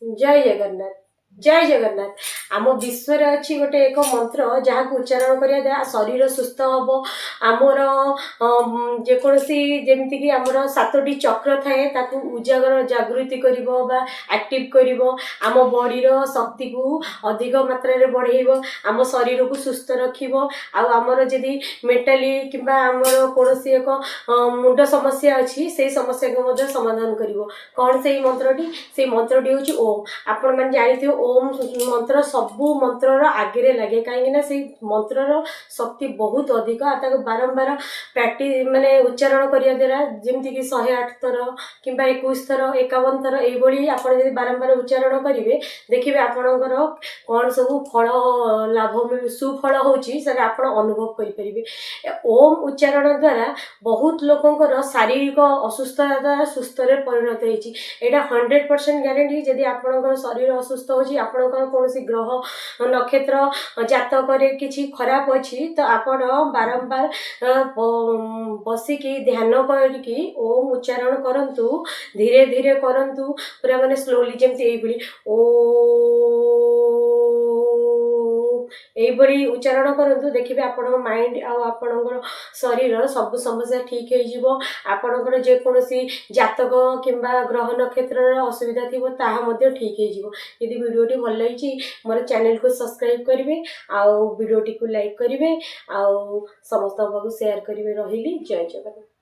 ଜୟ ଜଗନ୍ନାଥ, ଜୟ ଜଗନ୍ନାଥ। ଆମ ବିଶ୍ୱରେ ଅଛି ଗୋଟେ ଏକ ମନ୍ତ୍ର, ଯାହାକୁ ଉଚ୍ଚାରଣ କରିବା ଦ୍ୱାରା ଶରୀର ସୁସ୍ଥ ହେବ। ଆମର ଯେକୌଣସି, ଯେମିତିକି ଆମର ସାତୋଟି ଚକ୍ର ଥାଏ, ତାକୁ ଉଜାଗର ଜାଗୃତି କରିବ ବା ଆକ୍ଟିଭ କରିବ, ଆମ ବଡ଼ିର ଶକ୍ତିକୁ ଅଧିକ ମାତ୍ରାରେ ବଢ଼େଇବ, ଆମ ଶରୀରକୁ ସୁସ୍ଥ ରଖିବ। ଆଉ ଆମର ଯଦି ମେଣ୍ଟାଲି କିମ୍ବା ଆମର କୌଣସି ଏକ ମୁଣ୍ଡ ସମସ୍ୟା ଅଛି, ସେଇ ସମସ୍ୟାକୁ ମଧ୍ୟ ସମାଧାନ କରିବ। କ'ଣ ସେଇ ମନ୍ତ୍ରଟି? ସେଇ ମନ୍ତ୍ରଟି ହେଉଛି ଓମ୍। ଆପଣମାନେ ଜାଣିଥିବେ, ଓମ୍ ମନ୍ତ୍ର ସବୁ ମନ୍ତ୍ରର ଆଗରେ ଲାଗେ, କାହିଁକିନା ସେଇ ମନ୍ତ୍ରର ଶକ୍ତି ବହୁତ ଅଧିକ। ଆଉ ତାକୁ ବାରମ୍ବାର ପ୍ରାକ୍ଟିସ୍, ମାନେ ଉଚ୍ଚାରଣ କରିବା ଦ୍ୱାରା, ଯେମିତିକି 108 ଥର କିମ୍ବା 21 ଥର, 51 ଥର, ଏଇଭଳି ଆପଣ ଯଦି ବାରମ୍ବାର ଉଚ୍ଚାରଣ କରିବେ, ଦେଖିବେ ଆପଣଙ୍କର କ'ଣ ସବୁ ଫଳ ଲାଭ ମିଳୁ, ସୁଫଳ ହେଉଛି, ସେଟା ଆପଣ ଅନୁଭବ କରିପାରିବେ। ଓମ୍ ଉଚ୍ଚାରଣ ଦ୍ୱାରା ବହୁତ ଲୋକଙ୍କର ଶାରୀରିକ ଅସୁସ୍ଥତା ସୁସ୍ଥରେ ପରିଣତ ହେଇଛି। ଏଇଟା 100% ଗ୍ୟାରେଣ୍ଟି। ଯଦି ଆପଣଙ୍କର ଶରୀର ଅସୁସ୍ଥ ହେଉଛି, ଆପଣଙ୍କର କୌଣସି ଗ୍ରହ ନକ୍ଷତ୍ର ଜାତକରେ କିଛି ଖରାପ ଅଛି, ତ ଆପଣ ବାରମ୍ବାର ବସିକି ଧ୍ୟାନ କରିକି ଓମ୍ ଉଚ୍ଚାରଣ କରନ୍ତୁ। ଧୀରେ ଧୀରେ କରନ୍ତୁ, ପୁରା ମାନେ ସ୍ଲୋଲି, ଯେମିତି ଏଇଭଳି ଓମ୍, ଏଇଭଳି ଉଚ୍ଚାରଣ କରନ୍ତୁ। ଦେଖିବେ ଆପଣଙ୍କ ମାଇଣ୍ଡ ଆଉ ଆପଣଙ୍କର ଶରୀର ସବୁ ସମସ୍ୟା ଠିକ୍ ହେଇଯିବ। ଆପଣଙ୍କର ଯେକୌଣସି ଜାତକ କିମ୍ବା ଗ୍ରହ ନକ୍ଷତ୍ରର ଅସୁବିଧା ଥିବ, ତାହା ମଧ୍ୟ ଠିକ୍ ହେଇଯିବ। ଯଦି ଭିଡ଼ିଓଟି ଭଲ ଲାଗିଛି, ମୋର ଚ୍ୟାନେଲକୁ ସବସ୍କ୍ରାଇବ୍ କରିବେ ଆଉ ଭିଡ଼ିଓଟିକୁ ଲାଇକ୍ କରିବେ ଆଉ ସମସ୍ତଙ୍କ ପାଖକୁ ସେୟାର କରିବେ। ରହିଲି, ଜୟ ଜଗନ୍ନାଥ।